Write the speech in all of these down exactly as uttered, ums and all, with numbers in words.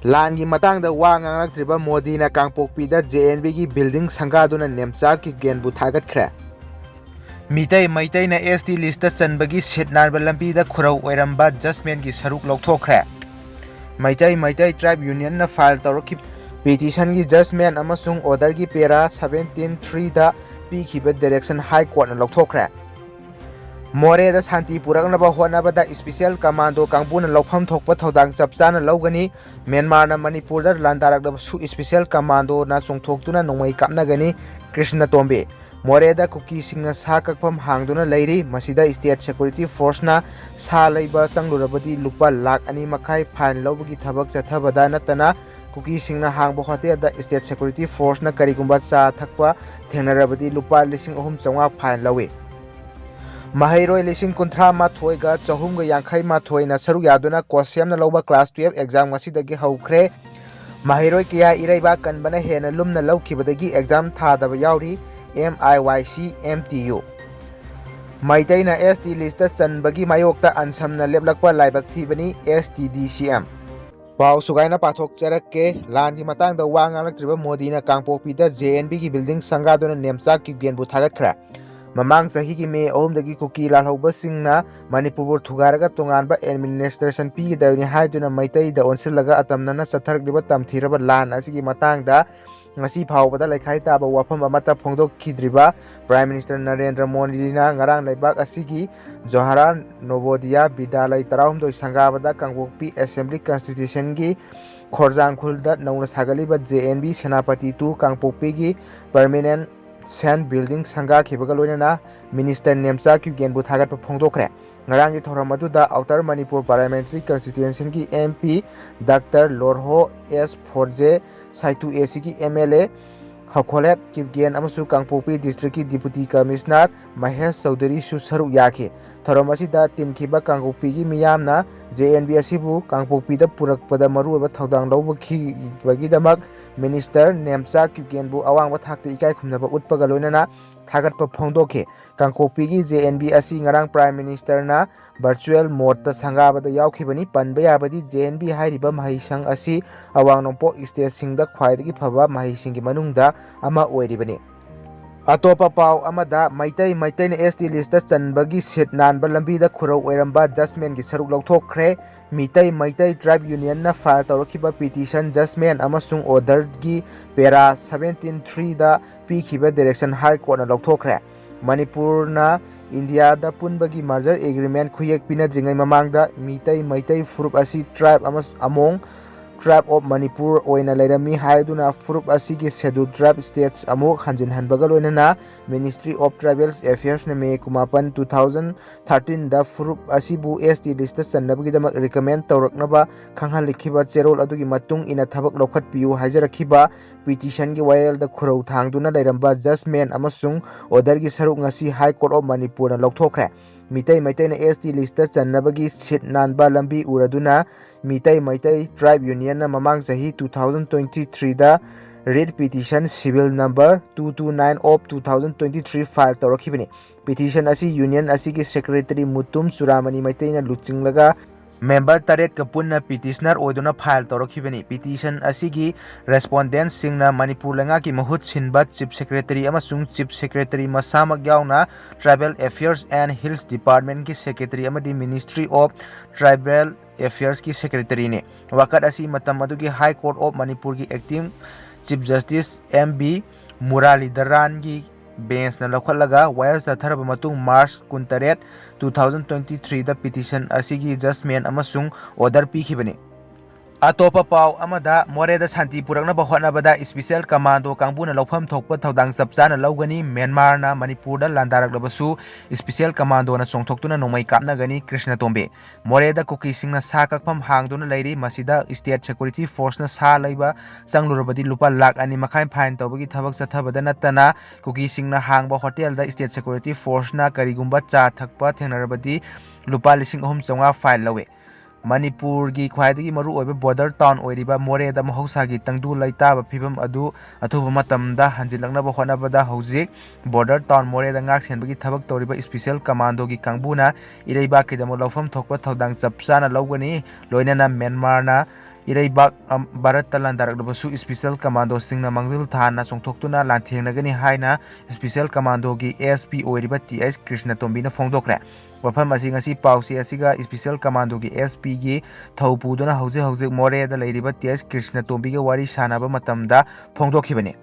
ꯂꯥꯟꯒꯤ ꯃꯇꯥꯡꯗ ꯋꯥ ꯉꯥꯡꯂꯛꯇ꯭ꯔꯤꯕ ꯃꯣꯗꯤꯅ ꯀꯥꯡꯄꯣꯛꯄꯤꯗ J and ꯕꯤꯒꯤ building ꯁꯪꯒꯥꯗꯨꯅ Nemcha ꯀꯤꯞꯒꯦꯟꯕꯨ ꯊꯥꯒꯠꯈ꯭ꯔꯦ꯫ Meitei ꯃꯩꯇꯩꯅ ꯑꯦꯁ ꯇꯤ ꯂꯤꯁꯇ ꯆꯟꯕꯒꯤ ꯁꯤꯠ ꯅꯥꯟꯕ ꯂꯝꯕꯤꯗ ꯈꯨꯔꯧ ꯑꯣꯏꯔꯝꯕ ꯖꯁꯃꯦꯟꯒꯤ ꯁꯔꯨꯛ ꯂꯧꯊꯣꯛꯈ꯭ꯔꯦ꯫ ꯃꯩꯇꯩ ꯃꯩꯇꯩ ꯇ꯭ꯔꯥꯏꯕ ꯌꯨꯅꯤꯌꯟꯅ ꯐꯥꯏꯜ ꯇꯧꯔꯛꯈꯤꯕ ꯄꯤꯇꯤꯁꯟꯒꯤ ꯖꯁꯃꯦꯟ ꯑꯃꯁꯨꯡ ꯑꯣꯔꯗꯔꯒꯤ ꯄꯦꯔꯥ ꯁꯕꯦꯟꯇꯤꯟ ꯊ꯭ꯔꯤꯗ ꯄꯤꯈꯤꯕ ꯗꯥꯏꯔꯦꯛꯁꯟ ꯍꯥꯏ ꯀꯣꯔꯠꯅ ꯂꯧꯊꯣꯛꯈ꯭ꯔꯦ꯫ ꯃꯣꯔꯦꯗ ꯁꯥꯟꯇꯤ ꯄꯨꯔꯛꯅꯕ ꯍꯣꯠꯅꯕꯗ ꯏꯁꯄꯤꯁꯦꯜ ꯀꯃꯥꯟꯗꯣ ꯀꯥꯡꯕꯨꯅ ꯂꯧꯐꯝ ꯊꯣꯛꯄ ꯊꯧꯗꯥꯡ ꯆꯞ ꯆꯥꯅ ꯂꯧꯒꯅꯤ꯫ ꯃ꯭ꯌꯥꯟꯃꯥꯔꯅ ꯃꯅꯤꯄꯨꯔꯗ ꯂꯥꯟꯗꯥꯔꯛꯂꯕꯁꯨ ꯏꯁꯄꯤꯁꯦꯜ ꯀꯃꯥꯟꯗꯣꯅ ꯆꯣꯡꯊꯣꯛꯇꯨꯅ ꯅꯣꯡꯃꯩ ꯀꯥꯞꯅꯒꯅꯤ꯫ ꯀ꯭ꯔꯤꯁꯅ ꯇꯣꯝꯕꯤ꯫ ꯃꯣꯔꯦꯗ ꯀꯨꯀꯤꯁꯤꯡꯅ ꯁꯥ ꯀꯛꯐꯝ ꯍꯥꯡꯗꯨꯅ ꯂꯩꯔꯤ꯫ ꯃꯁꯤꯗ ꯁ꯭ꯇꯦꯠ ꯁꯦꯀ꯭ꯌꯨꯔꯤꯇꯤ ꯐꯣꯔꯁꯅ ꯁꯥ ꯂꯩꯕ ꯆꯪꯂꯨꯔꯕꯗꯤ ꯂꯨꯄꯥ ꯂꯥꯈ ꯑꯅꯤ ꯃꯈꯥꯏ ꯐꯥꯏꯟ ꯂꯧꯕꯒꯤ ꯊꯕꯛ ꯆꯠꯊꯕꯗ ꯅꯠꯇꯅ ꯀꯨꯀꯤꯁꯤꯡꯅ ꯍꯥꯡꯕ ꯍꯣꯇꯦꯜꯗ ꯁ꯭ꯇꯦꯠ ꯁꯦꯀ꯭ꯌꯨꯔꯤꯇꯤ ꯐꯣꯔꯁꯅ ꯀꯔꯤꯒꯨꯝꯕ ꯆꯥ ꯊꯛꯄ ꯊꯦꯡꯅꯔꯕꯗꯤ ꯂꯨꯄꯥ ꯂꯤꯁꯤꯡ ꯑꯍꯨꯝ ꯆꯥꯝꯃꯉꯥ ꯐꯥꯏꯟ ꯂꯧꯏ꯫ ꯃꯍꯩꯔꯣꯏ ꯂꯤꯁꯤꯡ ꯀꯨꯟꯊ꯭ꯔꯥ ꯃꯥꯊꯣꯏꯒ ꯆꯍꯨꯝꯒ ꯌꯥꯡꯈꯩ ꯃꯥꯊꯣꯏꯅ ꯁꯔꯨꯛ ꯌꯥꯗꯨꯅ ꯀꯣꯁꯦꯝꯅ ꯂꯧꯕ ꯀ꯭ꯂꯥꯁ ꯇꯨꯌꯦꯜꯐ ꯑꯦꯛꯖꯥꯝ ꯉꯁꯤꯗꯒꯤ ꯍꯧꯈ꯭ꯔꯦ꯫ ꯃꯍꯩꯔꯣꯏ ꯀꯌꯥ ꯏꯔꯩꯕꯥꯛ ꯀꯟꯕꯅ ꯍꯦꯟꯅ ꯂꯨꯝꯅ ꯂꯧꯈꯤꯕꯗꯒꯤ ꯑꯦꯛꯖꯥꯝ ꯊꯥꯗꯕ ꯌꯥꯎꯔꯤ꯫ ꯑꯦꯝ ꯑꯥꯏ ꯋꯥꯏ ꯁꯤ, M T U. ꯃꯩꯇꯩꯅ S T list ꯆꯟꯕꯒꯤ ꯃꯥꯌꯣꯛꯇ ꯑꯟꯁꯝꯅ ꯂꯦꯞꯂꯛꯄ ꯂꯥꯏꯕꯛ ꯊꯤꯕꯅꯤ, ꯑꯦꯁ ꯇꯤ ꯗꯤ ꯁꯤ ꯑꯦꯝ꯫ ꯄꯥꯎ ꯁꯨꯒꯥꯏꯅ ꯄꯥꯊꯣꯛꯆꯔꯛꯀꯦ꯫ ꯂꯥꯟꯒꯤ ꯃꯇꯥꯡꯗ ꯋꯥ ꯉꯥꯡꯂꯛꯇ꯭ꯔꯤꯕ ꯃꯣꯗꯤꯅ ꯀꯥꯡꯄꯣꯛꯄꯤꯗ ꯖꯦ ꯑꯦꯟ ꯕꯤꯒꯤ ꯕꯤꯜꯗꯤꯡ ꯁꯪꯒꯥꯗꯨꯅ ꯅꯦꯝꯆꯥ ꯀꯤꯞꯒꯦꯟꯕꯨ ꯊꯥꯒꯠꯈ꯭ꯔꯦ꯫ ꯃꯃꯥꯡ ꯆꯍꯤꯒꯤ ꯃꯦ ꯑꯍꯨꯝꯗꯒꯤ ꯀꯨꯀꯤ ꯂꯥꯜꯍꯧꯕꯁꯤꯡꯅ ꯃꯅꯤꯄꯨꯔꯕꯨ ꯊꯨꯒꯥꯏꯔꯒ ꯇꯣꯉꯥꯟꯕ ꯑꯦꯗꯃꯤꯅꯤꯁꯇ꯭ꯔꯦꯁꯟ ꯄꯤꯒꯗꯕꯅꯤ ꯍꯥꯏꯗꯨꯅ ꯃꯩꯇꯩꯗ ꯑꯣꯟꯁꯤꯜꯂꯒ ꯑꯇꯝꯅꯅ ꯆꯠꯊꯔꯛꯂꯤꯕ ꯇꯝꯊꯤꯔꯕ ꯂꯥꯟ ꯑꯁꯤꯒꯤ ꯃꯇꯥꯡꯗ ꯉꯁꯤ ꯐꯥꯎꯕꯗ ꯂꯩꯈꯥꯏ ꯇꯥꯕ ꯋꯥꯐꯝ ꯑꯃꯠꯇ ꯐꯣꯡꯗꯣꯛꯈꯤꯗ꯭ꯔꯤꯕ ꯄ꯭ꯔꯥꯏꯝ ꯃꯤꯅꯤꯁꯇꯔ ꯅꯔꯦꯟꯗ꯭ꯔ ꯃꯣꯗꯤꯅ ꯉꯔꯥꯡ ꯂꯩꯕꯥꯛ ꯑꯁꯤꯒꯤ ꯖꯣꯍꯥꯔꯥ ꯅꯣꯕꯣꯗꯤꯌꯥ ꯕꯤꯗ꯭ꯌꯥꯂꯌ ꯇꯔꯥꯍꯨꯝꯗꯣꯏ ꯁꯪꯒꯥꯕꯗ ꯀꯥꯡꯄꯣꯛꯄꯤ ꯑꯦꯁꯦꯝꯕ꯭ꯂꯤ ꯀꯟꯁꯇꯤꯇ꯭ꯌꯨꯁꯟꯒꯤ ꯈꯣꯔꯖꯥꯡ ꯈꯨꯜꯗ ꯅꯧꯅ ꯁꯥꯒꯠꯂꯤꯕ J N B Senapati to ꯀꯥꯡꯄꯣꯛꯄꯤꯒꯤ ꯄꯔꯃꯤꯅꯦꯟ ꯁꯦꯟ ꯕꯤꯜꯗꯤꯡ ꯁꯪꯒꯥꯈꯤꯕꯒ ꯂꯣꯏꯅꯅ ꯃꯤꯅꯤꯁꯇꯔ ꯅꯦꯝꯆꯥ ꯀꯤꯞꯒꯦꯟꯕꯨ ꯊꯥꯒꯠꯄ ꯐꯣꯡꯗꯣꯛꯈ꯭ꯔꯦ꯫ ꯉꯔꯥꯡꯒꯤ ꯊꯧꯔꯝ ꯑꯗꯨꯗ ꯑꯥꯎꯇꯔ ꯃꯅꯤꯄꯨꯔ ꯄꯥꯔꯂꯤꯌꯥꯃꯦꯟꯇꯔꯤ ꯀꯟꯁꯇꯤꯇ꯭ꯌꯨꯑꯦꯟꯁꯤꯒꯤ M P doctor Lorho S Pfoze, Saitu A ꯁꯤꯒꯤ M L A Haokholet Kipgen ꯑꯃꯁꯨꯡ ꯀꯥꯡꯄꯣꯛꯄꯤ ꯗꯤꯁꯇ꯭ꯔꯤꯛꯀꯤ ꯗꯤꯄꯨꯇꯤ ꯀꯃꯤꯁꯅꯔ ꯃꯍꯦꯁ ꯆꯧꯙꯨꯔꯤꯁꯨ ꯁꯔꯨꯛ ꯌꯥꯈꯤ꯫ ꯊꯧꯔꯝ ꯑꯁꯤꯗ ꯇꯤꯟꯈꯤꯕ ꯀꯥꯡꯄꯣꯛꯄꯤꯒꯤ ꯃꯤꯌꯥꯝꯅ ꯖꯦ ꯑꯦꯟ ꯕꯤ ꯑꯁꯤꯕꯨ ꯀꯥꯡꯄꯣꯛꯄꯤꯗ ꯄꯨꯔꯛꯄꯗ ꯃꯔꯨꯑꯣꯏꯕ ꯊꯧꯗꯥꯡ ꯂꯧꯕꯒꯤꯗꯃꯛ ꯃꯤꯅꯤꯁꯇꯔ ꯅꯦꯝꯆꯥ ꯀ꯭ꯌꯨꯀꯦꯟꯕꯨ ꯑꯋꯥꯡꯕ ꯊꯥꯛꯇ ꯏꯀꯥꯏ ꯈꯨꯝꯅꯕ ꯎꯠꯄꯒ ꯂꯣꯏꯅꯅ ꯊꯥꯒꯠꯄ ꯐꯣꯡꯗꯣꯛꯈꯤ꯫ ꯀꯥꯡꯄꯣꯛꯄꯤꯒꯤ ꯖꯦ ꯑꯦꯟ ꯕꯤ ꯑꯁꯤ ꯉꯔꯥꯡ Prime Ministerꯅ virtual modeꯇ ꯁꯪꯒꯥꯕꯗ ꯌꯥꯎꯈꯤꯕꯅꯤ꯫ ꯄꯟꯕ ꯌꯥꯕꯗꯤ, ꯖꯦ ꯑꯦꯟ ꯕꯤ ꯍꯥꯏꯔꯤꯕ ꯃꯍꯩꯁꯪ ꯑꯁꯤ ꯑꯋꯥꯡ ꯅꯣꯡꯄꯣꯛ stateꯁꯤꯡꯗ ꯈ꯭ꯋꯥꯏꯗꯒꯤ ꯐꯕ ꯃꯍꯩꯁꯤꯡꯒꯤ ꯃꯅꯨꯡꯗ ꯑꯃ ꯑꯣꯏꯔꯤꯕꯅꯤ꯫ ꯑꯇꯣꯞꯄ ꯄꯥꯎ ꯑꯃꯗ, ꯃꯩꯇꯩ ꯃꯩꯇꯩꯅ ꯑꯦꯁ ꯇꯤ listꯇ ꯆꯟꯕꯒꯤ ꯁꯤꯠ ꯅꯥꯟꯕ ꯂꯝꯕꯤꯗ ꯈꯨꯔꯧ ꯑꯣꯏꯔꯝꯕ judgementꯀꯤ ꯁꯔꯨꯛ ꯂꯧꯊꯣꯛꯈ꯭ꯔꯦ꯫ ꯃꯤꯇꯩ ꯃꯩꯇꯩ tribe unionꯅ file ꯇꯧꯔꯛꯈꯤꯕ petition, judgement ꯑꯃꯁꯨꯡ orderꯒꯤ para seventeen threeꯗ ꯄꯤꯈꯤꯕ direction High Courtꯅ ꯂꯧꯊꯣꯛꯈ꯭ꯔꯦ꯫ ꯃꯅꯤꯄꯨꯔꯅ ꯏꯟꯗꯤꯌꯥꯗ ꯄꯨꯟꯕꯒꯤ merger agreement ꯈꯨꯌꯦꯛ ꯄꯤꯅꯗ꯭ꯔꯤꯉꯩ ꯃꯃꯥꯡꯗ ꯃꯤꯇꯩ ꯃꯩꯇꯩ ꯐꯨꯔꯨꯞ ꯑꯁꯤ tribe ꯑꯃꯁꯨꯡ among tribe of Manipur ꯑꯣꯏꯅ ꯂꯩꯔꯝꯃꯤ ꯍꯥꯏꯗꯨꯅ ꯐꯨꯔꯨꯞ ꯑꯁꯤꯒꯤ scheduled tribe status ꯑꯃꯨꯛ ꯍꯟꯖꯤꯟꯍꯟꯕꯒ ꯂꯣꯏꯅꯅ Ministry of Tribal Affairsꯅ May ꯀꯨꯟꯃꯥꯄꯟ, two thousand thirteenꯗ ꯐꯨꯔꯨꯞ ꯑꯁꯤꯕꯨ ꯑꯦꯁ ꯇꯤ listꯇ ꯆꯟꯅꯕꯒꯤꯗꯃꯛ recommend ꯇꯧꯔꯛꯅꯕ ꯈꯪꯍꯜꯂꯛꯈꯤꯕ ꯆꯦꯔꯣꯜ ꯑꯗꯨꯒꯤ ꯃꯇꯨꯡ ꯏꯟꯅ ꯊꯕꯛ ꯂꯧꯈꯠꯄꯤꯌꯨ ꯍꯥꯏꯖꯔꯛꯈꯤꯕ petitionꯒꯤ ꯋꯥꯌꯦꯜꯗ ꯈꯨꯔꯧ ꯊꯥꯡꯗꯨꯅ ꯂꯩꯔꯝꯕ judgement ꯑꯃꯁꯨꯡ orderꯒꯤ ꯁꯔꯨꯛ ꯉꯁꯤ High Court of Manipurꯅ ꯂꯧꯊꯣꯛꯈ꯭ꯔꯦ꯫ ꯃꯤꯇꯩ ꯃꯩꯇꯩꯅ ꯑꯦꯁ ꯇꯤ listꯇ ꯆꯟꯅꯕꯒꯤ ꯁꯤꯠ ꯅꯥꯟꯕ ꯂꯝꯕꯤ ꯎꯔꯗꯨꯅ ꯃꯤꯇꯩ ꯃꯩꯇꯩ tribe unionꯅ ꯃꯃꯥꯡ ꯆꯍꯤ two thousand twenty threeꯗ writ petition civil number two two nine of two thousand twenty three file ꯇꯧꯔꯛꯈꯤꯕꯅꯤ꯫ Petition ꯑꯁꯤ union ꯑꯁꯤꯒꯤ secretary ꯃꯨꯇꯨꯝ ꯆꯨꯔꯥꯃꯅꯤ ꯃꯩꯇꯩꯅ ꯂꯨꯆꯤꯡꯂꯒ member ꯇꯔꯦꯠꯀ ꯄꯨꯟꯅ petitioner ꯑꯣꯏꯗꯨꯅ file ꯇꯧꯔꯛꯈꯤꯕꯅꯤ꯫ Petition ꯑꯁꯤꯒꯤ respondentꯁꯤꯡꯅ ꯃꯅꯤꯄꯨꯔ ꯂꯩꯉꯥꯛꯀꯤ ꯃꯍꯨꯠ ꯁꯤꯟꯕ chief secretary ꯑꯃꯁꯨꯡ chief secretary ꯃꯁꯥꯃꯛ ꯌꯥꯎꯅ Tribal Affairs and Hills Departmentꯀꯤ secretary ꯑꯃꯗꯤ Ministry of Tribal Affairsꯀꯤ secretaryꯅꯤ꯫ ꯋꯥꯀꯠ ꯑꯁꯤ ꯃꯇꯝ ꯑꯗꯨꯒꯤ High Court of Manipurꯒꯤ acting chief justice M B Muralidharanꯒꯤ benchꯅ ꯂꯧꯈꯠꯂꯒ ꯋꯥꯌꯦꯜ ꯆꯠꯊꯔꯕ ꯃꯇꯨꯡ March ꯀꯨꯟꯇꯔꯦꯠ, two thousand twenty threeꯗ petition ꯑꯁꯤꯒꯤ judgement ꯑꯃꯁꯨꯡ order ꯄꯤꯈꯤꯕꯅꯤ꯫ ꯑꯇꯣꯞꯄ ꯄꯥꯎ ꯑꯃꯗ, ꯃꯣꯔꯦꯗ ꯁꯥꯟꯇꯤ ꯄꯨꯔꯛꯅꯕ ꯍꯣꯠꯅꯕꯗ ꯏꯁꯄꯤꯁꯦꯜ ꯀꯃꯥꯟꯗꯣ ꯀꯥꯡꯕꯨꯅ ꯂꯧꯐꯝ ꯊꯣꯛꯄ ꯊꯧꯗꯥꯡ ꯆꯞ ꯆꯥꯅ ꯂꯧꯒꯅꯤ꯫ ꯃ꯭ꯌꯥꯟꯃꯥꯔꯅ ꯃꯅꯤꯄꯨꯔꯗ ꯂꯥꯟꯗꯥꯔꯛꯂꯕꯁꯨ ꯏꯁꯄꯤꯁꯦꯜ ꯀꯃꯥꯟꯗꯣꯅ ꯆꯣꯡꯊꯣꯛꯇꯨꯅ ꯅꯣꯡꯃꯩ ꯀꯥꯞꯅꯒꯅꯤ꯫ ꯀ꯭ꯔꯤꯁꯅ ꯇꯣꯝꯕꯤ꯫ ꯃꯣꯔꯦꯗ ꯀꯨꯀꯤꯁꯤꯡꯅ ꯁꯥ ꯀꯛꯐꯝ ꯍꯥꯡꯗꯨꯅ ꯂꯩꯔꯤ꯫ ꯃꯁꯤꯗ ꯏꯁꯇꯦꯠ ꯁꯦꯀ꯭ꯌꯨꯔꯤꯇꯤ ꯐꯣꯔꯁꯅ ꯁꯥ ꯂꯩꯕ ꯆꯪꯂꯨꯔꯕꯗꯤ ꯂꯨꯄꯥ ꯂꯥꯈ ꯑꯅꯤ ꯃꯈꯥꯏ ꯐꯥꯏꯟ ꯇꯧꯕꯒꯤ ꯊꯕꯛ ꯆꯠꯊꯕꯗ ꯅꯠꯇꯅ, ꯀꯨꯀꯤꯁꯤꯡꯅ ꯍꯥꯡꯕ ꯍꯣꯇꯦꯜꯗ ꯏꯁꯇꯦꯠ ꯁꯦꯀ꯭ꯌꯨꯔꯤꯇꯤ ꯐꯣꯔꯁꯅ ꯀꯔꯤꯒꯨꯝꯕ ꯆꯥ ꯊꯛꯄ ꯊꯦꯡꯅꯔꯕꯗꯤ ꯂꯨꯄꯥ ꯂꯤꯁꯤꯡ ꯑꯍꯨꯝ ꯆꯥꯝꯃꯉꯥ ꯐꯥꯏꯟ ꯂꯧꯏ꯫ ꯃꯅꯤꯄꯨꯔꯒꯤ ꯈ꯭ꯋꯥꯏꯗꯒꯤ ꯃꯔꯨꯑꯣꯏꯕ ꯕꯣꯔꯗꯔ ꯇꯥꯎꯟ ꯑꯣꯏꯔꯤꯕ ꯃꯣꯔꯦꯗ ꯃꯍꯧꯁꯥꯒꯤ ꯇꯪꯗꯨ ꯂꯩꯇꯥꯕ ꯐꯤꯕꯝ ꯑꯗꯨ ꯑꯊꯨꯕ ꯃꯇꯝꯗ ꯍꯟꯖꯤꯜꯂꯛꯅꯕ ꯍꯣꯠꯅꯕꯗ ꯍꯧꯖꯤꯛ ꯕꯣꯔꯗꯔ ꯇꯥꯎꯟ ꯃꯣꯔꯦꯗ ꯉꯥꯛ ꯁꯦꯟꯕꯒꯤ ꯊꯕꯛ ꯇꯧꯔꯤꯕ ꯏꯁꯄꯤꯁꯦꯜ ꯀꯃꯥꯟꯗꯣꯒꯤ ꯀꯥꯡꯕꯨꯅ ꯏꯔꯩꯕꯥꯛꯀꯤꯗꯃꯛ ꯂꯧꯐꯝ ꯊꯣꯛꯄ ꯊꯧꯗꯥꯡ ꯆꯞ ꯆꯥꯅ ꯂꯧꯒꯅꯤ꯫ ꯂꯣꯏꯅꯅ ꯃ꯭ꯌꯥꯟꯃꯥꯔꯅ ꯏꯔꯩꯕꯥꯛ, ꯑꯝ, ꯚꯥꯔꯠꯇ ꯂꯥꯟꯗꯥꯔꯛꯂꯕꯁꯨ ꯏꯁꯄꯤꯁꯦꯜ ꯀꯃꯥꯟꯗꯣꯁꯤꯡꯅ ꯃꯥꯡꯖꯤꯜ ꯊꯥꯅ ꯆꯣꯡꯊꯣꯛꯇꯨꯅ ꯂꯥꯟꯊꯦꯡꯅꯒꯅꯤ ꯍꯥꯏꯅ ꯏꯁꯄꯤꯁꯦꯜ ꯀꯃꯥꯟꯗꯣꯒꯤ ꯑꯦꯁ ꯄꯤ ꯑꯣꯏꯔꯤꯕ ꯇꯤ ꯑꯩꯆ ꯀ꯭ꯔꯤꯁꯅꯇꯣꯝꯕꯤꯅ ꯐꯣꯡꯗꯣꯛꯈ꯭ꯔꯦ꯫ ꯋꯥꯐꯝ ꯑꯁꯤ ꯉꯁꯤ ꯄꯥꯎꯆꯦ ꯑꯁꯤꯒ ꯏꯁꯄꯤꯁꯦꯜ ꯀꯃꯥꯟꯗꯣꯒꯤ ꯑꯦꯁ ꯄꯤꯒꯤ ꯊꯧ ꯄꯨꯗꯨꯅ ꯍꯧꯖꯤꯛ ꯍꯧꯖꯤꯛ ꯃꯣꯔꯦꯗ ꯂꯩꯔꯤꯕ ꯇꯤ ꯑꯩꯆ ꯀ꯭ꯔꯤꯁꯅꯇꯣꯝꯕꯤꯒ ꯋꯥꯔꯤ ꯁꯥꯟꯅꯕ ꯃꯇꯝꯗ ꯐꯣꯡꯗꯣꯛꯈꯤꯕꯅꯤ꯫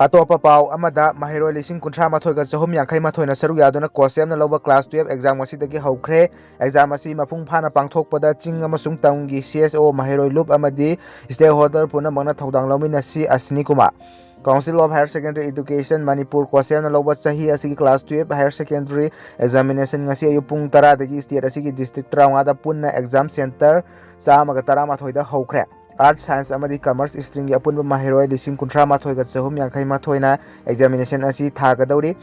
ꯑꯇꯣꯞꯄ ꯄꯥꯎ ꯑꯃꯗ, ꯃꯍꯩꯔꯣꯏ ꯂꯤꯁꯤꯡ ꯀꯨꯟꯊ꯭ꯔꯥ ꯃꯥꯊꯣꯏꯒ ꯆꯍꯨꯝ ꯌꯥꯡꯈꯩ ꯃꯥꯊꯣꯏꯅ ꯁꯔꯨꯛ ꯌꯥꯗꯨꯅ ꯀꯣꯁꯦꯝꯅ ꯂꯧꯕ ꯀ꯭ꯂꯥꯁ ꯇꯨꯌꯦꯜꯞ ꯑꯦꯛꯖꯥꯝ ꯉꯁꯤꯗꯒꯤ ꯍꯧꯈ꯭ꯔꯦ꯫ ꯑꯦꯛꯖꯥꯝ ꯑꯁꯤ ꯃꯄꯨꯡ ꯐꯥꯅ ꯄꯥꯡꯊꯣꯛꯄꯗ ꯆꯤꯡ ꯑꯃꯁꯨꯡ ꯇꯝꯒꯤ ꯁꯤ ꯑꯦꯁ ꯑꯣ, ꯃꯍꯩꯔꯣꯏ ꯂꯨꯞ ꯑꯃꯗꯤ ꯁ꯭ꯇꯦꯛꯍꯣꯜꯗꯔ ꯄꯨꯝꯅꯃꯛꯅ ꯊꯧꯗꯥꯡ ꯂꯧꯃꯤꯟꯅꯁꯤ, ꯑꯁꯤꯅꯤ Kumar. Council of Higher Secondary Education Manipur, ꯀꯣꯁꯦꯝꯅ ꯂꯧꯕ ꯆꯍꯤ ꯑꯁꯤꯒꯤ class twelve higher secondary examination ꯉꯁꯤ ꯑꯌꯨꯛ ꯄꯨꯡ ꯇꯔꯥꯗꯒꯤ ꯁ꯭ꯇꯦꯠ ꯑꯁꯤꯒꯤ ꯗꯤꯁꯇ꯭ꯔꯤꯛ ꯇꯔꯥꯃꯉꯥꯗ ꯄꯨꯟꯅ ꯑꯦꯛꯖꯥꯝ ꯁꯦꯟꯇꯔ ꯆꯥꯝꯃꯒ ꯇꯔꯥꯃꯥꯊꯣꯏꯗ ꯍꯧꯈ꯭ꯔꯦ꯫ ꯑꯥꯔꯠꯁ, ꯁꯥꯏꯟꯁ ꯑꯃꯗꯤ ꯀꯃꯔꯁ ꯁ꯭ꯇ꯭ꯔꯤꯝꯒꯤ ꯑꯄꯨꯟꯕ ꯃꯍꯩꯔꯣꯏ ꯂꯤꯁꯤꯡ ꯀꯨꯟꯊ꯭ꯔꯥ ꯃꯥꯊꯣꯏꯒ ꯆꯍꯨꯝ ꯌꯥꯡꯈꯩ ꯃꯥꯊꯣꯏꯅ ꯑꯦꯛꯖꯥꯃꯤꯅꯦꯁꯟ ꯑꯁꯤ ꯊꯥꯒꯗꯧꯔꯤ꯫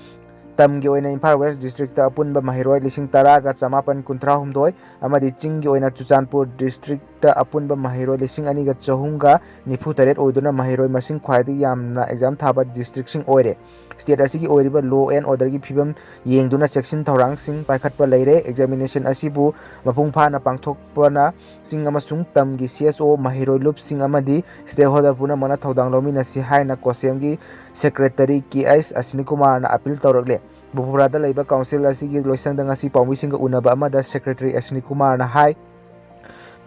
ꯇꯝꯒꯤ ꯑꯣꯏꯅ ꯏꯝꯐꯥꯜ ꯋꯦꯁ ꯗꯤꯁꯇ꯭ꯔꯤꯛꯇ ꯑꯄꯨꯟꯕ ꯃꯍꯩꯔꯣꯏ ꯂꯤꯁꯤꯡ ꯇꯔꯥꯒ ꯆꯃꯥꯄꯟ ꯀꯨꯟꯊ꯭ꯔꯥ ꯍꯨꯝꯗꯣꯏ ꯑꯃꯗꯤ ꯆꯤꯡꯒꯤ ꯑꯣꯏꯅ ꯆꯨꯔꯆꯥꯟꯄꯨꯔ ꯗꯤꯁꯇ꯭ꯔꯤꯛꯇ ꯑꯄꯨꯟꯕ ꯃꯍꯩꯔꯣꯏ ꯂꯤꯁꯤꯡ ꯑꯅꯤꯒ ꯆꯍꯨꯝꯒ ꯅꯤꯐꯨ ꯇꯔꯦꯠ ꯑꯣꯏꯗꯨꯅ ꯃꯍꯩꯔꯣꯏ ꯃꯁꯤꯡ ꯈ꯭ꯋꯥꯏꯗꯒꯤ ꯌꯥꯝꯅ ꯑꯦꯛꯖꯥꯝ ꯊꯥꯕ ꯗꯤꯁꯇ꯭ꯔꯤꯛꯁꯤꯡ ꯑꯣꯏꯔꯦ꯫ ꯁ꯭ꯇꯦꯠ ꯑꯁꯤꯒꯤ ꯑꯣꯏꯔꯤꯕ law and orderꯒꯤ ꯐꯤꯕꯝ ꯌꯦꯡꯗꯨꯅ ꯆꯦꯛꯁꯤꯟ ꯊꯧꯔꯥꯡꯁꯤꯡ ꯄꯥꯏꯈꯠꯄ ꯂꯩꯔꯦ꯫ ꯑꯦꯛꯖꯥꯃꯤꯅꯦꯁꯟ ꯑꯁꯤꯕꯨ ꯃꯄꯨꯡ ꯐꯥꯅ ꯄꯥꯡꯊꯣꯛꯄꯅ ꯆꯤꯡ ꯑꯃꯁꯨꯡ ꯇꯝꯒꯤ ꯁꯤ ꯑꯦꯁ ꯑꯣ, ꯃꯍꯩꯔꯣꯏ ꯂꯨꯞꯁꯤꯡ ꯑꯃꯗꯤ ꯁ꯭ꯇꯦꯛꯍꯣꯜꯗꯔ ꯄꯨꯝꯅꯃꯛꯅ ꯊꯧꯗꯥꯡ ꯂꯧꯃꯤꯟꯅꯁꯤ ꯍꯥꯏꯅ ꯀꯣꯁꯦꯝꯒꯤ ꯁꯦꯀ꯭ꯔꯦꯇꯔꯤ ꯀꯦ ꯑꯩꯆ ꯑꯁꯤꯅꯤꯀꯨꯃꯥꯔꯅ ꯑꯄꯤꯜ ꯇꯧꯔꯛꯂꯦ꯫ ꯕꯣꯄꯨꯔꯥꯗ ꯂꯩꯕ ꯀꯥꯎꯟꯁꯤꯜ ꯑꯁꯤꯒꯤ ꯂꯣꯏꯁꯪꯗ ꯉꯁꯤ ꯄꯥꯎꯃꯤꯁꯤꯡꯒ ꯎꯅꯕ ꯑꯃꯗ ꯁꯦꯀ꯭ꯔꯦꯇꯔꯤ ꯑꯁꯤꯅꯤꯀꯨꯃꯥꯔꯅ ꯍꯥꯏ,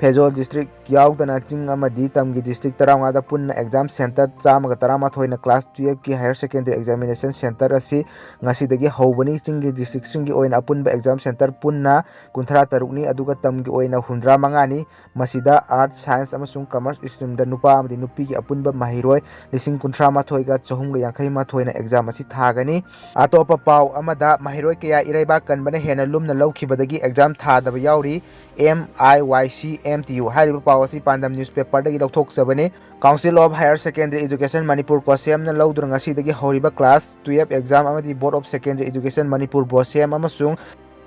ꯐꯦꯖꯣꯜ ꯗꯤꯁꯇ꯭ꯔꯤꯛ ꯌꯥꯎꯗꯅ ꯆꯤꯡ ꯑꯃꯗꯤ ꯇꯝꯒꯤ ꯗꯤꯁꯇ꯭ꯔꯤꯛ ꯇꯔꯥꯃꯉꯥꯗ ꯄꯨꯟꯅ ꯑꯦꯛꯖꯥꯝ ꯁꯦꯟꯇꯔ ꯆꯥꯝꯃꯒ ꯇꯔꯥꯃꯥꯊꯣꯏꯅ ꯀ꯭ꯂꯥꯁ ꯇꯨꯌꯦꯜꯞꯀꯤ ꯍꯥꯌꯔ ꯁꯦꯀꯦꯟꯗꯔꯤ ꯑꯦꯛꯖꯥꯃꯤꯅꯦꯁꯟ ꯁꯦꯟꯇꯔ ꯑꯁꯤ ꯉꯁꯤꯗꯒꯤ ꯍꯧꯕꯅꯤ꯫ ꯆꯤꯡꯒꯤ ꯗꯤꯁꯇ꯭ꯔꯤꯛꯁꯤꯡꯒꯤ ꯑꯣꯏꯅ ꯑꯄꯨꯟꯕ ꯑꯦꯛꯖꯥꯝ ꯁꯦꯟꯇꯔ ꯄꯨꯟꯅ ꯀꯨꯟꯊ꯭ꯔꯥ ꯇꯔꯨꯛꯅꯤ, ꯑꯗꯨꯒ ꯇꯝꯒꯤ ꯑꯣꯏꯅ ꯍꯨꯝꯗ꯭ꯔꯥ ꯃꯉꯥꯅꯤ꯫ ꯃꯁꯤꯗ ꯑꯥꯔꯠꯁ, ꯁꯥꯏꯟꯁ ꯑꯃꯁꯨꯡ ꯀꯃꯔꯁ ꯁ꯭ꯇ꯭ꯔꯤꯝꯗ ꯅꯨꯄꯥ ꯑꯃꯗꯤ ꯅꯨꯄꯤꯒꯤ ꯑꯄꯨꯟꯕ ꯃꯍꯩꯔꯣꯏ ꯂꯤꯁꯤꯡ ꯀꯨꯟꯊ꯭ꯔꯥ ꯃꯥꯊꯣꯏꯒ ꯆꯍꯨꯝꯒ ꯌꯥꯡꯈꯩ ꯃꯥꯊꯣꯏꯅ ꯑꯦꯛꯖꯥꯝ ꯑꯁꯤ ꯊꯥꯒꯅꯤ꯫ ꯑꯇꯣꯞꯄ ꯄꯥꯎ ꯑꯃꯗ, ꯃꯍꯩꯔꯣꯏ ꯀꯌꯥ ꯏꯔꯩꯕꯥꯛ ꯀꯟꯕꯅ ꯍꯦꯟꯅ ꯂꯨꯝꯅ ꯂꯧꯈꯤꯕꯗꯒꯤ ꯑꯦꯛꯖꯥꯝ ꯊꯥꯗꯕ ꯌꯥꯎꯔꯤ꯫ ꯑꯦꯝ ꯑꯥꯏ ꯋꯥꯏ ꯁꯤ ꯑꯦꯝ ꯇꯤ ꯌꯨ ꯍꯥꯏꯔꯤꯕ ꯄꯥꯎ ꯑꯁꯤ ꯄꯥꯟꯗꯝ ꯅ꯭ꯌꯨꯁꯄꯦꯄꯔꯗꯒꯤ ꯂꯧꯊꯣꯛꯆꯕꯅꯤ꯫ Council of Higher Secondary Education Manipur, ꯀꯣꯁꯦꯝꯅ ꯂꯧꯗꯨꯅ ꯉꯁꯤꯗꯒꯤ ꯍꯧꯔꯤꯕ ꯀ꯭ꯂꯥꯁ ꯇꯨꯌꯦꯜꯞ ꯑꯦꯛꯖꯥꯝ ꯑꯃꯗꯤ Board of Secondary Education Manipur, ꯕꯣꯁꯦꯝ, ꯑꯃꯁꯨꯡ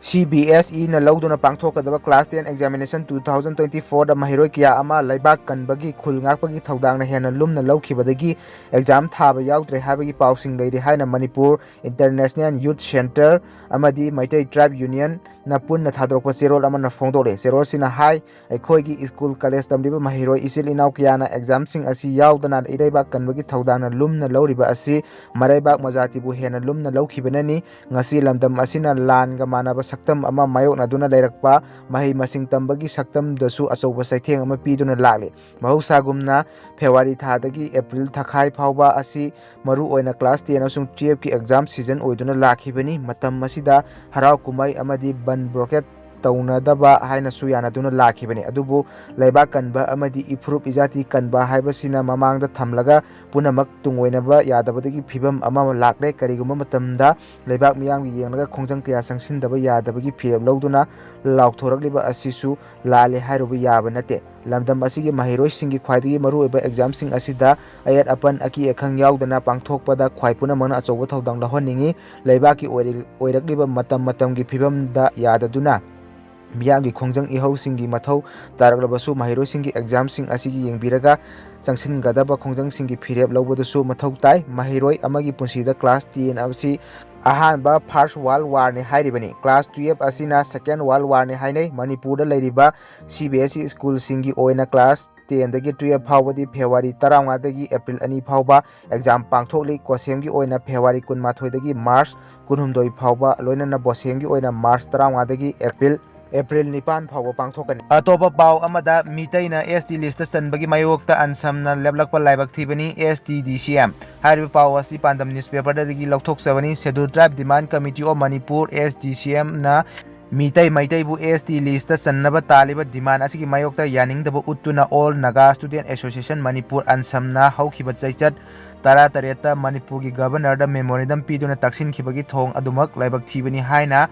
ꯁꯤ ꯕꯤ ꯑꯦꯁ ꯏꯅ ꯂꯧꯗꯨꯅ ꯄꯥꯡꯊꯣꯛꯀꯗꯕ class ten examination two thousand twenty ꯐꯣꯔꯗ ꯃꯍꯩꯔꯣꯏ ꯀꯌꯥ ꯑꯃ ꯂꯩꯕꯥꯛ ꯀꯟꯕꯒꯤ ꯈꯨꯜ ꯉꯥꯛꯄꯒꯤ ꯊꯧꯗꯥꯡꯅ ꯍꯦꯟꯅ ꯂꯨꯝꯅ ꯂꯧꯈꯤꯕꯗꯒꯤ ꯑꯦꯛꯖꯥꯝ ꯊꯥꯕ ꯌꯥꯎꯗ꯭ꯔꯦ ꯍꯥꯏꯕꯒꯤ ꯄꯥꯎꯁꯤꯡ ꯂꯩꯔꯤ ꯍꯥꯏꯅ ꯃꯅꯤꯄꯨꯔ ꯏꯟꯇꯔꯅꯦꯁꯅꯦꯜ ꯌꯨꯠ ꯁꯦꯟꯇꯔ ꯑꯃꯗꯤ ꯃꯩꯇꯩ ꯇ꯭ꯔꯥꯏꯕ ꯌꯨꯅꯤꯌꯟꯅ ꯄꯨꯟꯅ ꯊꯥꯗꯣꯔꯛꯄ ꯆꯦꯔꯣꯜ ꯑꯃꯅ ꯐꯣꯡꯗꯣꯛꯂꯦ꯫ ꯆꯦꯔꯣꯜꯁꯤꯅ ꯍꯥꯏ, ꯑꯩꯈꯣꯏꯒꯤ ꯁ꯭ꯀꯨꯜ, ꯀꯣꯂꯦꯖ ꯇꯝꯂꯤꯕ ꯃꯍꯩꯔꯣꯏ ꯏꯆꯤꯜ ꯏꯅꯥꯎ ꯀꯌꯥꯅ ꯑꯦꯛꯖꯥꯝꯁꯤꯡ ꯑꯁꯤ ꯌꯥꯎꯗꯅ ꯏꯔꯩꯕꯥꯛ ꯀꯟꯕꯒꯤ ꯊꯧꯗꯥꯡꯅ ꯂꯨꯝꯅ ꯂꯧꯔꯤꯕ ꯑꯁꯤ ꯃꯔꯩꯕꯥꯛ ꯃꯖꯥꯇꯤꯕꯨ ꯍꯦꯟꯅ ꯂꯨꯝꯅ ꯂꯧꯈꯤꯕꯅꯅꯤ꯫ ꯉꯁꯤ ꯂꯝꯗꯝ ꯑꯁꯤꯅ ꯂꯥꯟꯒ ꯃꯥꯟꯅꯕ ꯁꯛꯇꯝ ꯑꯃ ꯃꯥꯌꯣꯛꯅꯗꯨꯅ ꯂꯩꯔꯛꯄ ꯃꯍꯩ ꯃꯁꯤꯡ ꯇꯝꯕꯒꯤ ꯁꯛꯇꯝꯗꯁꯨ ꯑꯆꯧꯕ ꯆꯩꯊꯦꯡ ꯑꯃ ꯄꯤꯗꯨꯅ ꯂꯥꯛꯂꯤ꯫ ꯃꯍꯧꯁꯥꯒꯨꯝꯅ ꯐꯦꯕ꯭ꯔꯨꯋꯥꯔꯤ ꯊꯥꯗꯒꯤ ꯑꯦꯄ꯭ꯔꯤꯜ ꯊꯥꯈꯥꯏ ꯐꯥꯎꯕ ꯑꯁꯤ ꯃꯔꯨ ꯑꯣꯏꯅ ꯀ꯭ꯂꯥꯁ ꯇꯦꯟ ꯑꯃꯁꯨꯡ ꯇꯨꯌꯦꯜꯞꯀꯤ ꯑꯦꯛꯖꯥꯝ ꯁꯤꯖꯟ ꯑꯣꯏꯗꯨꯅ ꯂꯥꯛꯈꯤꯕꯅꯤ꯫ ꯃꯇꯝ ꯑꯁꯤꯗ ꯍꯔꯥꯎ ꯀꯨꯝꯍꯩ ꯑꯃꯗꯤ ꯕꯟ ꯕ꯭ꯂꯣꯀꯦꯠ ꯇꯧꯅꯗꯕ ꯍꯥꯏꯅꯁꯨ ꯌꯥꯅꯗꯨꯅ ꯂꯥꯛꯈꯤꯕꯅꯤ꯫ ꯑꯗꯨꯕꯨ ꯂꯩꯕꯥꯛ ꯀꯟꯕ ꯑꯃꯗꯤ ꯏꯐꯨꯔꯨꯞ ꯏꯖꯥꯇꯤ ꯀꯟꯕ ꯍꯥꯏꯕꯁꯤꯅ ꯃꯃꯥꯡꯗ ꯊꯝꯂꯒ ꯄꯨꯝꯅꯃꯛ ꯇꯨꯡꯑꯣꯏꯅꯕ ꯌꯥꯗꯕꯗꯒꯤ ꯐꯤꯕꯝ ꯑꯃ ꯂꯥꯛꯂꯦ꯫ ꯀꯔꯤꯒꯨꯝꯕ ꯃꯇꯝꯗ ꯂꯩꯕꯥꯛ ꯃꯤꯌꯥꯝꯒꯤ ꯌꯦꯡꯂꯒ ꯈꯣꯡꯖꯪ ꯀꯌꯥ ꯆꯪꯁꯤꯟꯗꯕ ꯌꯥꯗꯕꯒꯤ ꯐꯤꯔꯦꯞ ꯂꯧꯗꯨꯅ ꯂꯥꯎꯊꯣꯔꯛꯂꯤꯕ ꯑꯁꯤꯁꯨ ꯂꯥꯜꯂꯦ ꯍꯥꯏꯔꯨꯕ ꯌꯥꯕ ꯅꯠꯇꯦ꯫ ꯂꯝꯗꯝ ꯑꯁꯤꯒꯤ ꯃꯍꯩꯔꯣꯏꯁꯤꯡꯒꯤ ꯈ꯭ꯋꯥꯏꯗꯒꯤ ꯃꯔꯨꯑꯣꯏꯕ ꯑꯦꯛꯖꯥꯝꯁꯤꯡ ꯑꯁꯤꯗ ꯑꯌꯦꯠ ꯑꯄꯟ, ꯑꯀꯤ ꯑꯈꯪ ꯌꯥꯎꯗꯅ ꯄꯥꯡꯊꯣꯛꯄꯗ ꯈ꯭ꯋꯥꯏ ꯄꯨꯝꯅꯃꯛꯅ ꯑꯆꯧꯕ ꯊꯧꯗꯥꯡ ꯂꯧꯍꯟꯅꯤꯡꯏ꯫ ꯂꯩꯕꯥꯛꯀꯤ ꯑꯣꯏꯔꯤ-, ꯑꯣꯏꯔꯛꯂꯤꯕ ꯃꯇꯝ ꯃꯇꯝꯒꯤ ꯐꯤꯕꯝꯗ ꯌꯥꯗꯗꯨꯅ ꯃꯤꯌꯥꯝꯒꯤ ꯈꯣꯡꯖꯪ ꯏꯍꯧꯁꯤꯡꯒꯤ ꯃꯊꯧ ꯇꯥꯔꯛꯂꯕꯁꯨ ꯃꯍꯩꯔꯣꯏꯁꯤꯡꯒꯤ ꯑꯦꯛꯖꯥꯝꯁꯤꯡ ꯑꯁꯤꯒꯤ ꯌꯦꯡꯕꯤꯔꯒ ꯆꯪꯁꯤꯟꯒꯗꯕ ꯈꯣꯡꯖꯪꯁꯤꯡꯒꯤ ꯐꯤꯔꯦꯞ ꯂꯧꯕꯗꯁꯨ ꯃꯊꯧ ꯇꯥꯏ꯫ ꯃꯍꯩꯔꯣꯏ ꯑꯃꯒꯤ ꯄꯨꯟꯁꯤꯗ ꯀ꯭ꯂꯥꯁ ꯇꯦꯟ ꯑꯁꯤ ꯑꯍꯥꯟꯕ First World Warꯅꯤ ꯍꯥꯏꯔꯤꯕꯅꯤ꯫ ꯀ꯭ꯂꯥꯁ ꯇꯨꯌꯦꯜꯞ ꯑꯁꯤꯅ Second World Warꯅꯤ ꯍꯥꯏꯅꯩ꯫ ꯃꯅꯤꯄꯨꯔꯗ ꯂꯩꯔꯤꯕ ꯁꯤ ꯕꯤ ꯑꯦꯁ ꯏ ꯁ꯭ꯀꯨꯜꯁꯤꯡꯒꯤ ꯑꯣꯏꯅ ꯀ꯭ꯂꯥꯁ ꯇꯦꯟꯗꯒꯤ ꯇꯨꯌꯦꯜꯞ ꯐꯥꯎꯕꯗꯤ ꯐꯦꯕ꯭ꯔꯨꯋꯥꯔꯤ ꯇꯔꯥꯃꯉꯥꯗꯒꯤ ꯑꯦꯄ꯭ꯔꯤꯜ ꯑꯅꯤ ꯐꯥꯎꯕ ꯑꯦꯛꯖꯥꯝ ꯄꯥꯡꯊꯣꯛꯂꯤ꯫ ꯀꯣꯁꯦꯝꯒꯤ ꯑꯣꯏꯅ ꯐꯦꯕ꯭ꯔꯨꯋꯥꯔꯤ ꯀꯨꯟꯃꯥꯊꯣꯏꯗꯒꯤ ꯃꯥꯔꯆ ꯀꯨꯟꯍꯨꯝꯗꯣꯏ ꯐꯥꯎꯕ, ꯂꯣꯏꯅꯅ ꯕꯣꯁꯦꯝꯒꯤ ꯑꯣꯏꯅ ꯃꯥꯔꯆ ꯇꯔꯥꯃꯉꯥꯗꯒꯤ ꯑꯦꯄ꯭ꯔꯤꯜ ꯑꯦꯄ꯭ꯔꯤꯜ ꯅꯤꯄꯥꯟ ꯐꯥꯎꯕ ꯄꯥꯡꯊꯣꯛꯀꯅꯤ꯫ ꯑꯇꯣꯞꯄ ꯄꯥꯎ ꯑꯃꯗ, ꯃꯤꯇꯩꯅ S T list ꯆꯟꯕꯒꯤ ꯃꯥꯌꯣꯛꯇ ꯑꯟꯁꯝꯅ ꯂꯦꯞꯂꯛꯄ ꯂꯥꯏꯕꯛ ꯊꯤꯕꯅꯤ, S T D C M꯫ ꯍꯥꯏꯔꯤꯕ ꯄꯥꯎ ꯑꯁꯤ ꯄꯥꯟꯗꯝ newspaperꯗꯒꯤ ꯂꯧꯊꯣꯛꯆꯕꯅꯤ꯫ Scheduled Tribe Demand Committee of Manipur, S D C M ꯅ Meitei ꯃꯩꯇꯩꯕꯨ S T list ꯆꯟꯅꯕ ꯇꯥꯜꯂꯤꯕ demand ꯑꯁꯤꯒꯤ ꯃꯥꯌꯣꯛꯇ ꯌꯥꯅꯤꯡꯗꯕ ꯎꯠꯇꯨꯅ All Naga Student Association Manipur, ꯑꯟꯁꯝꯅ ꯍꯧꯈꯤꯕ ꯆꯩꯆꯠ ꯇꯔꯥꯇꯔꯦꯠꯇ ꯃꯅꯤꯄꯨꯔꯒꯤ Governorꯗ memorandum ꯄꯤꯗꯨꯅ ꯇꯛꯁꯤꯟꯈꯤꯕꯒꯤ ꯊꯧꯑꯣꯡ ꯑꯗꯨꯃꯛ ꯂꯥꯏꯕꯛ ꯊꯤꯕꯅꯤ ꯍꯥꯏꯅ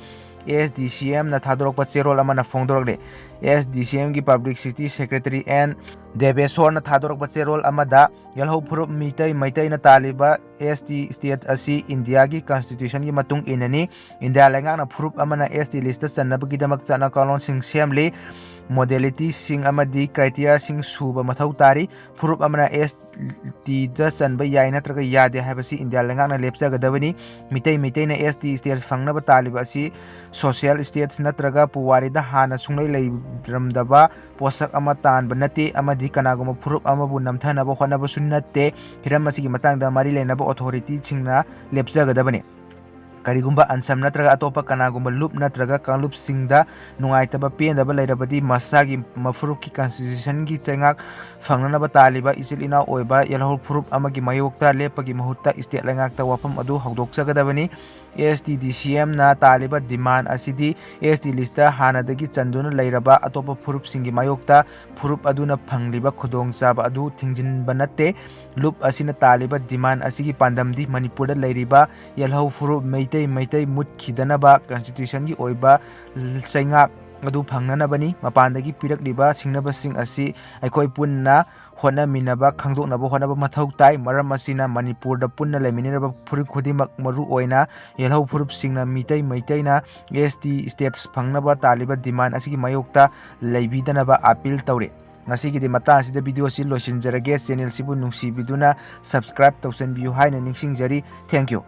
S D C Mꯅ ꯊꯥꯗꯣꯔꯛꯄ ꯆꯦꯔꯣꯜ ꯑꯃꯅ ꯐꯣꯡꯗꯣꯔꯛꯂꯤ꯫ S D C Mꯒꯤ Publicity Secretary N ꯗꯦꯕꯦꯁꯣꯔꯅ ꯊꯥꯗꯣꯔꯛꯄ ꯆꯦꯔꯣꯜ ꯑꯃꯗ, ꯌꯦꯜꯍꯧ ꯐꯨꯔꯨꯞ ꯃꯤꯇꯩ ꯃꯩꯇꯩꯅ ꯇꯥꯜꯂꯤꯕ S T status ꯑꯁꯤ ꯏꯟꯗꯤꯌꯥꯒꯤ Constitutionꯒꯤ ꯃꯇꯨꯡ ꯏꯟꯅꯅꯤ꯫ ꯏꯟꯗꯤꯌꯥ ꯂꯩꯉꯥꯛꯅ ꯐꯨꯔꯨꯞ ꯑꯃꯅ S T list ꯆꯟꯅꯕꯒꯤꯗꯃꯛ ꯆꯠꯅ ꯀꯥꯡꯂꯣꯟꯁꯤꯡ ꯁꯦꯝꯂꯤ꯫ Modalityꯁꯤꯡ ꯑꯃꯗꯤ criteriaꯁꯤꯡ ꯁꯨꯕ ꯃꯊꯧ ꯇꯥꯔꯤ꯫ ꯐꯨꯔꯨꯞ ꯑꯃꯅ S Tꯗ ꯆꯟꯕ ꯌꯥꯏ ꯅꯠꯇ꯭ꯔꯒ ꯌꯥꯗꯦ ꯍꯥꯏꯕꯁꯤ ꯏꯟꯗꯤꯌꯥ ꯂꯩꯉꯥꯛꯅ ꯂꯦꯞꯆꯒꯗꯕꯅꯤ꯫ ꯃꯤꯇꯩ ꯃꯩꯇꯩꯅ S T status ꯐꯪꯅꯕ ꯇꯥꯜꯂꯤꯕ ꯑꯁꯤ social status ꯅꯠꯇ꯭ꯔꯒ ꯄꯨꯋꯥꯔꯤꯗ ꯍꯥꯟꯅ ꯁꯨꯡꯂꯩ ꯂꯩꯔꯝꯗꯕ ꯄꯣꯠꯁꯛ ꯑꯃ ꯇꯥꯟꯕ ꯅꯠꯇꯦ, ꯑꯃꯗꯤ ꯀꯅꯥꯒꯨꯝꯕ ꯐꯨꯔꯨꯞ ꯑꯃꯕꯨ ꯅꯝꯊꯅꯕ ꯍꯣꯠꯅꯕꯁꯨ ꯅꯠꯇꯦ꯫ ꯍꯤꯔꯝ ꯑꯁꯤꯒꯤ ꯃꯇꯥꯡꯗ ꯃꯔꯤ ꯂꯩꯅꯕ authorityꯁꯤꯡꯅ ꯂꯦꯞꯆꯒꯗꯕꯅꯤ꯫ ꯀꯔꯤꯒꯨꯝꯕ ꯑꯟꯁꯝ ꯅꯠꯇ꯭ꯔꯒ ꯑꯇꯣꯞꯄ ꯀꯅꯥꯒꯨꯝꯕ ꯂꯨꯞ ꯅꯠꯇ꯭ꯔꯒ ꯀꯥꯡꯂꯨꯞꯁꯤꯡꯗ ꯅꯨꯡꯉꯥꯏꯇꯕ ꯄꯦꯟꯗꯕ ꯂꯩꯔꯕꯗꯤ, ꯃꯁꯥꯒꯤ ꯃꯐꯨꯔꯨꯞꯀꯤ Constitutionꯒꯤ ꯆꯩꯉꯥꯛ ꯐꯪꯅꯅꯕ ꯇꯥꯜꯂꯤꯕ ꯏꯆꯤꯜ ꯏꯅꯥꯎ ꯑꯣꯏꯕ ꯌꯦꯜꯍꯧ ꯐꯨꯔꯨꯞ ꯑꯃꯒꯤ ꯃꯥꯌꯣꯛꯇ ꯂꯦꯞꯄꯒꯤ ꯃꯍꯨꯠꯇ state ꯂꯩꯉꯥꯛꯇ ꯋꯥꯐꯝ ꯑꯗꯨ ꯍꯧꯗꯣꯛꯆꯒꯗꯕꯅꯤ꯫ S T D C Mꯅ ꯇꯥꯜꯂꯤꯕ demand ꯑꯁꯤꯗꯤ S T listꯇ ꯍꯥꯟꯅꯗꯒꯤ ꯆꯟꯗꯨꯅ ꯂꯩꯔꯕ ꯑꯇꯣꯞꯄ ꯐꯨꯔꯨꯞꯁꯤꯡꯒꯤ ꯃꯥꯌꯣꯛꯇ ꯐꯨꯔꯨꯞ ꯑꯗꯨꯅ ꯐꯪꯂꯤꯕ ꯈꯨꯗꯣꯡꯆꯥꯕ ꯑꯗꯨ ꯊꯤꯡꯖꯤꯟꯕ ꯅꯠꯇꯦ꯫ ꯂꯨꯞ ꯑꯁꯤꯅ ꯇꯥꯜꯂꯤꯕ demand ꯑꯁꯤꯒꯤ ꯄꯥꯟꯗꯝꯗꯤ ꯃꯅꯤꯄꯨꯔꯗ ꯂꯩꯔꯤꯕ ꯌꯦꯜꯍꯧ ꯐꯨꯔꯨꯞ ꯃꯩꯇꯩ ꯃꯩꯇꯩ ꯃꯨꯠꯈꯤꯗꯅꯕ Constitutionꯒꯤ ꯑꯣꯏꯕ ꯆꯩꯉꯥꯛ ꯑꯗꯨ ꯐꯪꯅꯅꯕꯅꯤ꯫ ꯃꯄꯥꯟꯗꯒꯤ ꯄꯤꯔꯛꯂꯤꯕ ꯁꯤꯡꯅꯕꯁꯤꯡ ꯑꯁꯤ ꯑꯩꯈꯣꯏ ꯄꯨꯟꯅ ꯍꯣꯠꯅꯃꯤꯟꯅꯕ, ꯈꯪꯗꯣꯛꯅꯕ ꯍꯣꯠꯅꯕ ꯃꯊꯧ ꯇꯥꯏ꯫ ꯃꯔꯝ ꯑꯁꯤꯅ ꯃꯅꯤꯄꯨꯔꯗ ꯄꯨꯟꯅ ꯂꯩꯃꯤꯟꯅꯔꯤꯕ ꯐꯨꯔꯨꯞ ꯈꯨꯗꯤꯡꯃꯛ, ꯃꯔꯨ ꯑꯣꯏꯅ ꯌꯦꯜꯍꯧ ꯐꯨꯔꯨꯞꯁꯤꯡꯅ ꯃꯤꯇꯩ ꯃꯩꯇꯩꯅ S T status ꯐꯪꯅꯕ ꯇꯥꯜꯂꯤꯕ demand ꯑꯁꯤꯒꯤ ꯃꯥꯌꯣꯛꯇ ꯂꯩꯕꯤꯗꯅꯕ appeal ꯇꯧꯔꯤ꯫ ꯉꯁꯤꯒꯤꯗꯤ ꯃꯇꯥꯡ ꯑꯁꯤꯗ video ꯑꯁꯤ ꯂꯣꯏꯁꯤꯟꯖꯔꯒꯦ꯫ Channelꯁꯤꯕꯨ ꯅꯨꯡꯁꯤꯕꯤꯗꯨꯅ subscribe ꯇꯧꯁꯤꯟꯕꯤꯌꯨ ꯍꯥꯏꯅ ꯅꯤꯡꯁꯤꯡꯖꯔꯤ꯫ Thank you꯫